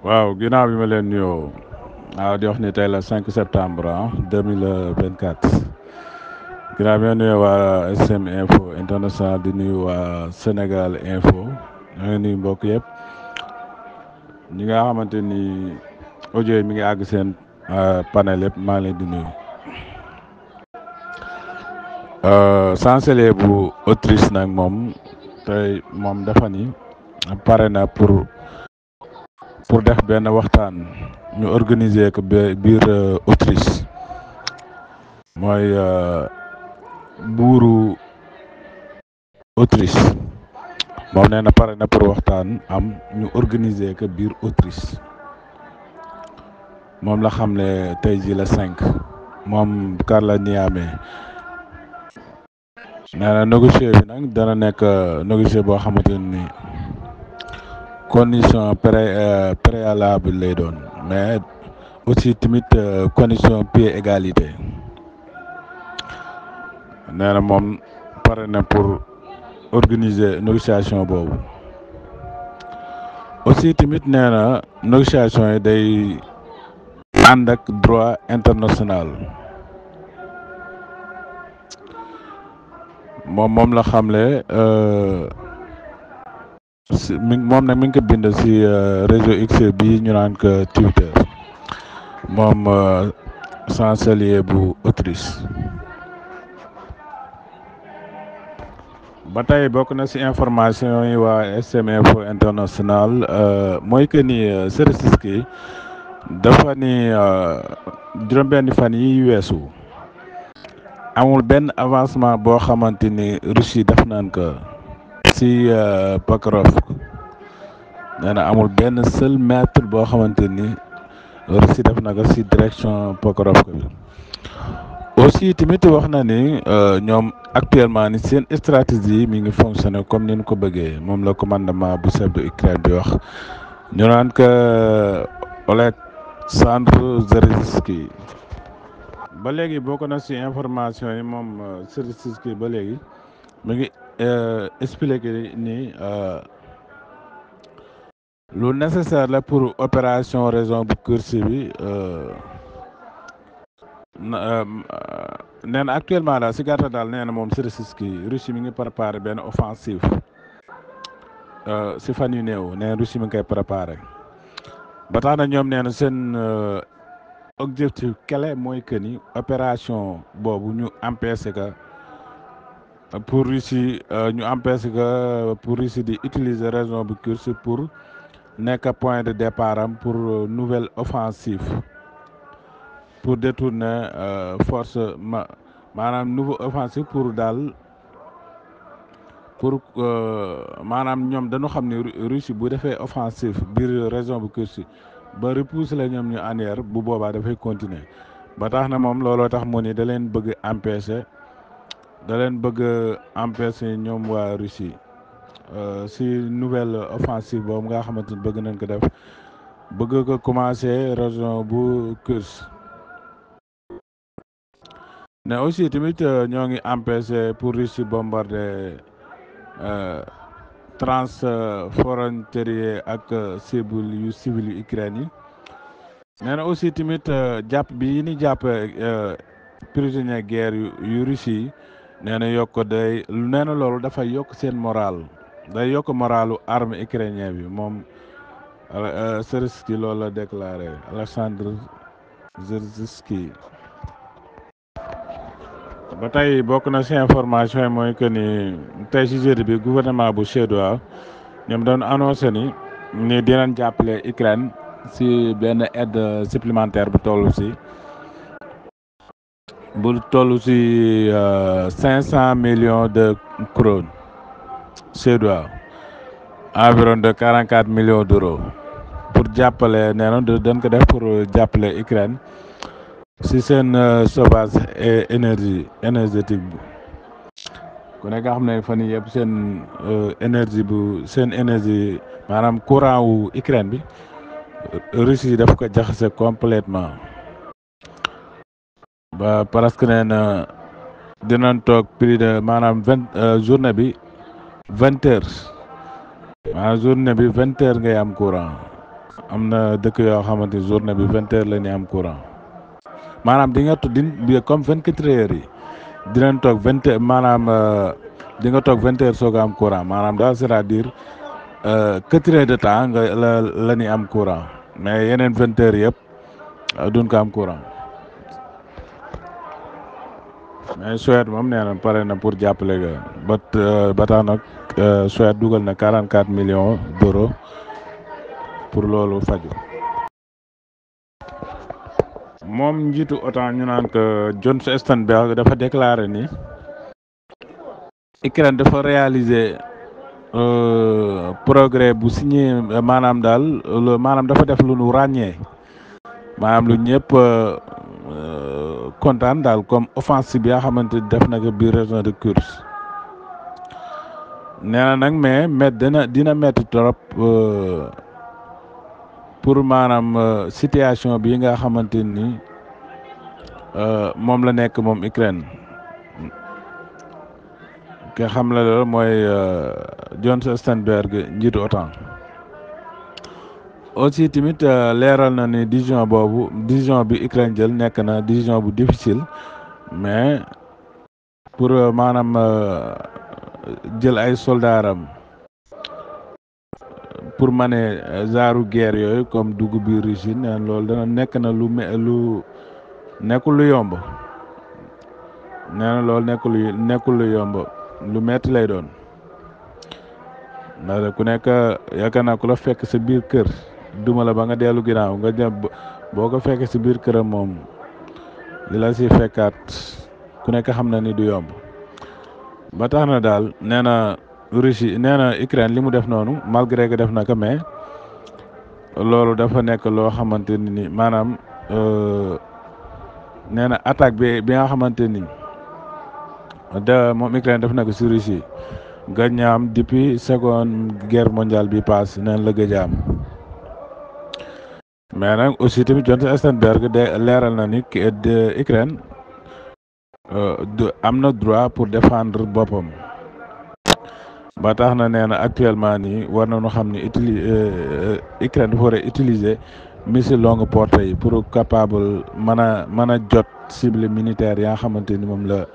waaw ginnaaw bi ma leen nuyoo waaw di wax ni tey la 5 septembre 2024 ginnaaw bi ma nuyoo waa SM Info International di nuyu waa Sénégal Info ñoo ngi nuyu mbokk yëpp ñi nga xamante ni audio yi mi ngi àgg seen panel yëpp maa ngi leen di nuyu. chancelier bu Autriche nag moom tey moom dafa ni pare na pour def benn waxtaan ñu organiser ko biir Autriche mooy buuru Autriche moom nee na pare na pour waxtaan am ñu organiser ko biir Autriche moom la xam ne tey ji la 5 moom Carla Niamé nee na négocier bi nag dana nekk négocier boo xamante ni condition préalable lay doon mais aussi tamit condition pied égalité nee na moom pare na pour organiser négociation boobu aussi tamit nee na négociation yi day ànd ak droit international moom la xamle moom nag mi ngi ko bind ci réseau X bi ñu naan ko Twitter moom chancelier bu Autriche. ba tey bokk na ci information yi waa SM Info International mooy que ni Zelensky dafa ni juróom-benni fan yi weesu amul benn avancement boo xamante ni Russie def naan ko ci Pokrovsk nee na amul benn seul mètre boo xamante ni Russie def na ko ci direction Pokrovsk bi aussi tamit wax na ni ñoom actuellement ni seen stratégie mi ngi fonctionner comme ni ñu ko bëggee moom la commandement bu chef de Ukraine bi wax ñu naan ko Oleksandr Zelensky ba léegi bokk na ci information yi moom Zelensky ba léegi mi ngi expliquer ni lu nécessaire la pour opération raison bu Kursk bi nee na actuellement daal ci gàttal daal nee na moom Zelensky Russie mi ngi préparé benn offensive ci fan yu néew nee na Russie mi ngi koy préparé ba tax na ñoom nee na seen objectif clé mooy que ni opération boobu ñu empêcher que pour Russie pour Russie di utiliser région bu Kursk pour nekk point de départ am pour nouvelle offensive pour détourner force maanaam nouveau offensive pour daal pour maanaam ñoom dañu xam ni Russie bu defee offensive biir région bu Kursk ba repousser la ñoom ñu arrière bu boobaa dafay continuer ba tax na moom looloo tax mu ni da leen bëgg empêcher ñoom waa Russie ci nouvelle offensive boobu nga xamante ni bëgg nañ ko def bëgg ko commencer région bu Kursk mais aussi tamit ñoo ngi empêcher pour Russie bombarder transfrontalier ak cible yu Ukraine yi nee na aussi tamit jàpp bi ni jàpp prisonnier guerre yu Russie yi nee na nee na loolu dafay yokk seen moral day yokk moralu armée ukrainien bi moom Zelensky loolu la déclaré Alexandre Zelensky ba tey bokk na ci information yi mooy que ni tey ci jeudi bi gouvernement bu suédois ñoom doon annoncé ni dinañ jàppale Ukraine ci benn aide supplémentaire bu toll ci 500 millions de couronnes suédois environ de 44 millions d'euros pour jàppale nee na dañ ko def pour jàppale Ukraine ci seen chauffage énergétique bi ku nekk nga xam ne fan yii yëpp seen énergie maanaam courant wu Ukraine bi Russie daf ko jaxase complètement ba presque nee na dinañ toog plus de maanaam journée bi 20 heures maanaam journée bi 20 heures ngay am courant am na dëkk yoo xamante ni journée bi 20 heures la ñuy am courant maanaam di nga di comme 24 heures yi dinañ toog 20 maanaam di nga toog 20 heures soog a am courant maanaam daal c'est-à-dire 4 heures de temps nga la ñuy am courant mais yeneen 20 heures yëpp duñ ko am courant. mais Suède moom nee na pare na pour jàppale ga ba tax nag Suède dugal na 44 millions d'euros pour loolu faju moom njiitu OTAN ñu naan que Jens Stoltenberg dafa déclaré ni Ukraine dafa réaliser progrès bu signé maanaam daal maanaam dafa def lu nu ràññee maanaam lu ñëpp kontaan daal comme offensive bi nga xamante def na ko biir région de Kursk nee na nag mais dina métti trop pour maanaam situation bi nga xamante ni moom la nekk moom Ukraine ke xam la loolu mooy Jens Stoltenberg njiitu OTAN aussi tamit leeral na ni décision bi Ukraine jël nekk na décision bu difficile mais pour maanaam jël ay soldaaram pour mané genre guerre yooyu comme dugg biir Russie nee loolu dana nekk na lu nekkul lu yomb nee na loolu nekkul lu yomb lu metti lay doon ndax ku nekk yaakaar naa ku la fekk sa biir kër duma la ba nga dellu ginnaaw nga jëm boo ko fekkee si biir këram moom li la si fekkaat ku nekk xam na ni du yomb ba tax na daal nee na Russie nee na Ukraine li mu def noonu malgré que def na ko mais loolu dafa nekk loo xamante ni maanaam nee na attaque bi nga xamante ni moom Ukraine def na ko si Russie gëj na am depuis seconde guerre mondiale bi paase neen la gëj a am mais nag aussi tamit Jens Stoltenberg de leeral na ni Ukraine am na droit pour défendre boppam ba tax na nee na actuellement nii war nañu xam ni Ukraine dafa war a utiliser missile longue portée yi pour capable mën a jot cible militaire yaa xamante ni moom la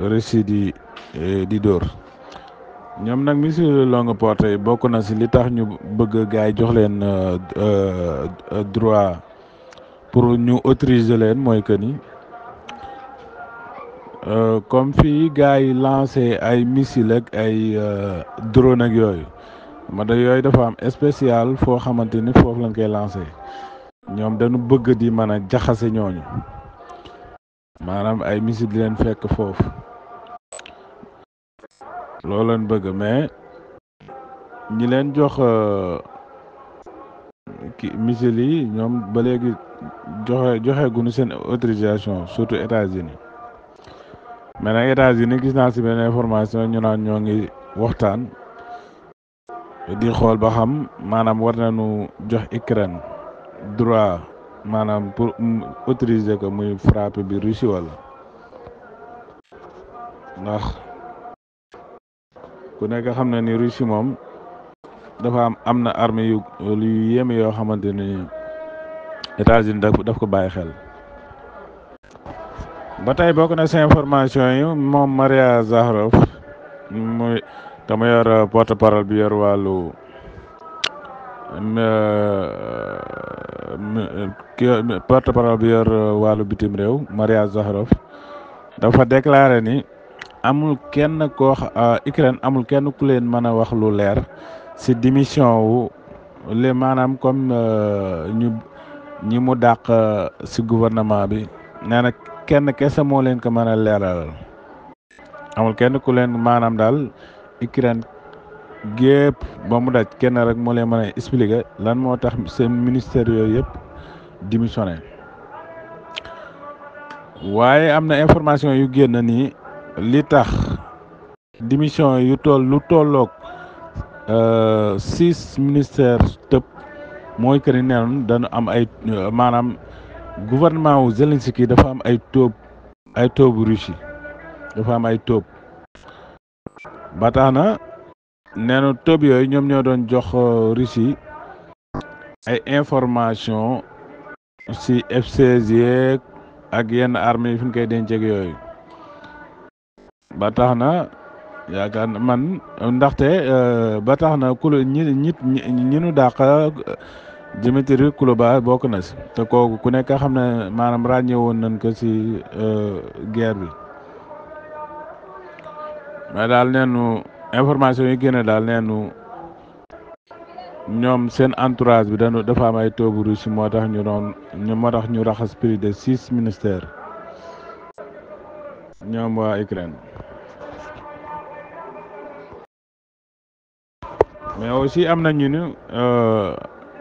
Russie di dóor ñoom nag missile longue portée yi bokk na si li tax ñu bëgg gars yi jox leen droit pour ñu autoriser leen mooy que ni comme fii gars yi lancé ay missile ak ay drone ak yooyu yooyu dafa am spécial foo xamante ni foofu lañ koy lancé ñoom dañu bëgg di mën a jaxase ñooñu maanaam ay missile di leen fekk foofu loolu lañ bëgg mais ñi leen jox missile yi ñoom ba léegi joxe guñu seen autorisation surtout États-Unis mais nag États-Unis gis naa si benn information ñu naan ñoo ngi waxtaan di xool ba xam maanaam war nañu jox Ukraine droit maanaam pour autoriser ko muy frappe bi Russie wala ndax ku nekk xam na ni Russie moom dafa am na armée yu yéeme yoo xamante ni États-Unis daf ko bàyyi xel. ba tey bokk na si information yi moom Maria Zakharov muy dama yor porte parole bi yor wàllu porte parole bi yor wàllu bitim réew Maria Zakharov dafa déclaré ni amul kenn Ukraine amul kenn ku leen mën a wax lu leer si démission wu le maanaam comme ñi mu dàq si gouvernement bi nee na kenn kese moo leen ko mën a leeralal amul kenn ku leen maanaam daal Ukraine gépp ba mu daj kenn rek moo leen mën a expliquer lan moo tax seen ministère yooyu yëpp démissionné waaye am na information yu génn nii li tax démission yu lu tolloog 6 ministères tëb mooy que ni neen dañu am ay maanaam gouvernement wu Zelensky dafa am ay toobu Russie dafa am ay toob ba tax na nee na toob yooyu ñoom ñoo doon jox Russie ay information si F-16 yeeg ak yenn armes yi fi ñu koy denceeg yooyu ba tax na yaakaar na man ndaxte ba tax na ñi nu dàq Dimitri Kuleba bokk na si te kooku ku nekk xam ne maanaam ràññee woon nañ ko si guerre bi mais daal neenu information yi génne daal neenu ñoom seen entourage bi dafa am ay toobu Russie moo tax ñu raxas plus de 6 ministères ñoom waa Ukraine mais aussi am na ñu ni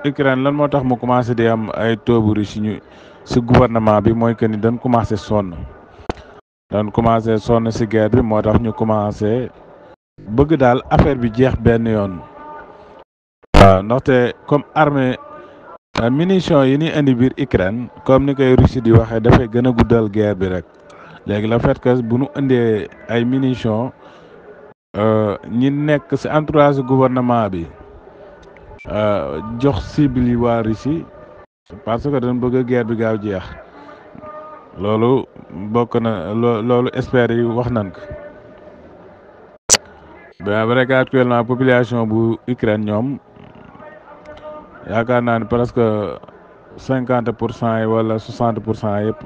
Ukraine lan moo tax mu commencé di am ay toobu Russie ñu si gouvernement bi mooy que ni dañ commencé sonn si guerre bi moo tax ñu commencé bëgg daal affaire bi jeex benn yoon. waaw ndaxte comme armée munitions yi ni indi biir Ukraine comme ni koy Russie di waxee dafay gën a guddal guerre bi rek léegi le fait que bu nu indee ay munitions ñi nekk ci entourage gouvernement bi jox cible yi waa Russie parce que dañ bëgg guerre bi gaaw jeex loolu bokk na loolu experts yi wax nañ ko bien vrai que actuellement population bu Ukraine ñoom yaakaar naa ne presque 50% yi wala 60% yëpp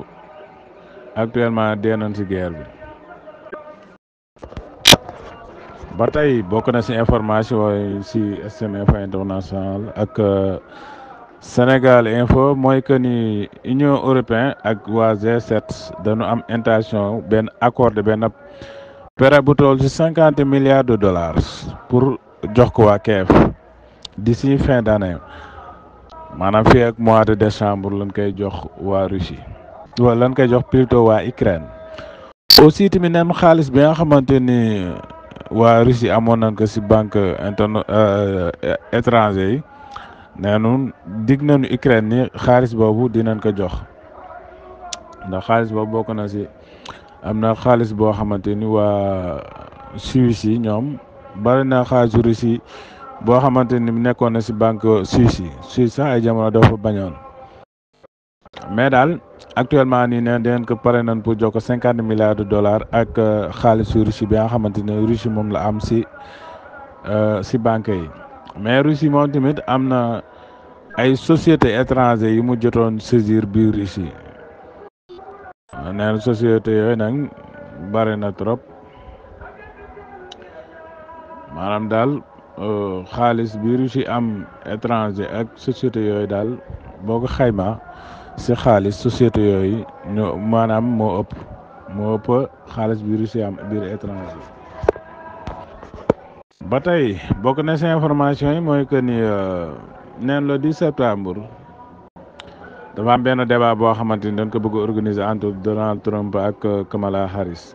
actuellement dee nañ ci guerre bi ba tey bokk na ci information yi ci STM Info International ak Sénégal Info mooy que ni Union européenne ak waa G7 dañu am intention benn accordé benn prêt bu toll ci 50 milliards de dollars pour jox ko waa Kiev d'ici fin d'année maanaam fii ak mois de décembre lañ koy jox waa Russie wala lañ koy jox plutôt waa Ukraine aussi tamit neen xaalis bi nga xamante ni waa Russie amoon nañ ko ci banque étranger yi neenu dig nañu Ukraine ni xaalis boobu dinañ ko jox ndax xaalis boobu bokk na ci am na xaalis boo xamante ni waa Suisse yi ñoom bari na xaalisu Russie boo xamante ni nekkoon na ci banque Suisse yi Suisse sax ay jamono dafa bañoon mais daal actuellement nii neen dinañ ko pare nañ pour jox ko 50 milliards de dollars ak xaalisu Russie bi nga xamante ne Russie moom la am ci banque yi mais Russie moom tamit am na ay sociétés étrangères yi mu jotoon saisir biir Russie neen société yooyu nag bari na trop maanaam daal xaalis bi Russie am étranger ak société yooyu daal boo ko xayma ci xaalis société yooyu ñoo maanaam moo ëpp xaalis bi Russie am biir étranger ba tey bokk na ci information yi mooy que ni neen le 10 septembre dafa am benn débat boo xamante ni dañ ko bëgg a organiser entre Donald Trump ak Kamala Harris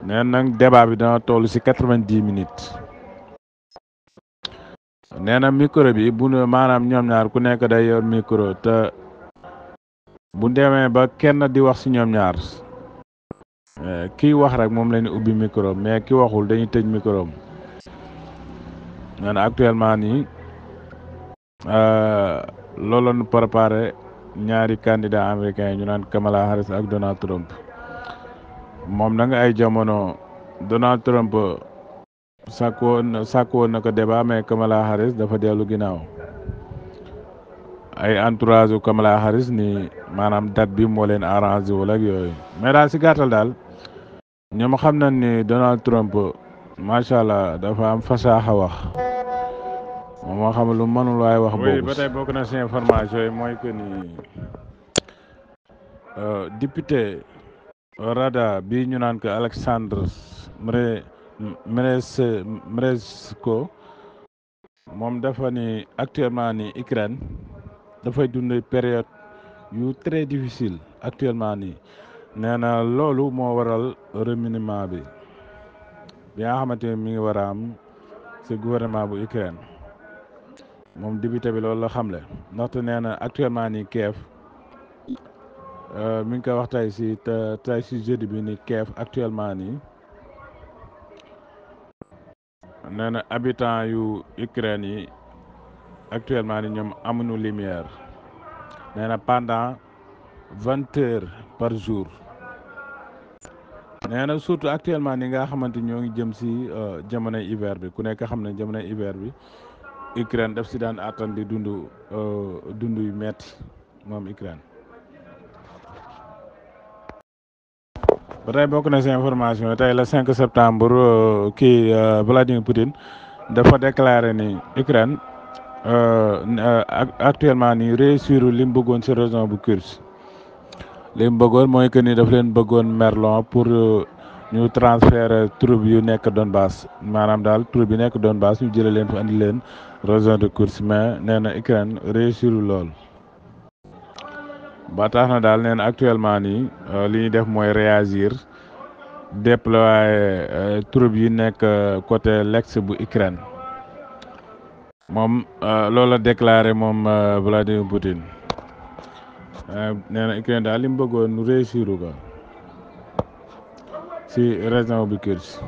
neen nag débat bi dana toll ci 90 minutes nee na micro bi bu ne maanaam ñoom ñaar ku nekk day yor micro te bu demee ba kenn di wax ci ñoom ñaar kiy wax rek moom la ñu ubbi micro mais ki waxul dañuy tëj micro am nee na actuellement nii loolu la ñu préparé ñaari candidat américains yi ñu naan Kamala Harris ak Donald Trump moom na nga ay jamono Donald Trump sàkkoon na ko débat mais Kamala Harris dafa dellu ginnaaw ay entourage u Kamala Harris ni maanaam date bi moo leen arrangé wala ak yooyu mais daal ci gàttal daal ñoom xam nañ ni Donald Trump macha allah dafa am fasaaxa wax moom moo xam lu mënul waaye wax boobu. ba tey bokk na ci information yi mooy que ni député Rada bi ñu naan ko Alexandre Mrezko moom dafa ni actuellement ni Ukraine dafay dund période yu très difficile actuellement nii nee na loolu moo waral remaniement bi nga xamante ni mi ngi war a am ci gouvernement bu Ukraine moom député bi loolu la xamle ndaxte nee na actuellement nii Kiev mi ngi koy wax tey ci jeudi bi ni Kiev actuellement nii nee na habitant yu Ukraine yi actuellement ni ñoom amuñu lumière nee na pendant 20 heures par jour. nee na surtout actuellement ni nga xamante ñoo ngi jëm si jamonoy hiver bi ku nekk xam ne jamonoy hiver bi Ukraine daf si daan attan di dund yu metti moom Ukraine. ba tey bokk na si information tey le 5 septembre Vladimir Poutine dafa déclaré ni Ukraine actuellement ni réussir li mu bëggoon si région bu Kursk. li mu bëggoon mooy que ni daf leen bëggoon merlon pour ñu transférer troupe yu nekk Donbass maanaam daal troupe yi nekk Donbass ñu jëlee leen fi andi leen région de Kursk mais nee na Ukraine réussir lool. ba tax na daal nee na actuellement nii li ñuy def mooy réagir déployer troupe yi nekk côté l'est bu Ukraine moom loolu la déclaré moom Vladimir Poutine. nee na Ukraine daal li mu bëggoon réussir ko si région bu Kursk.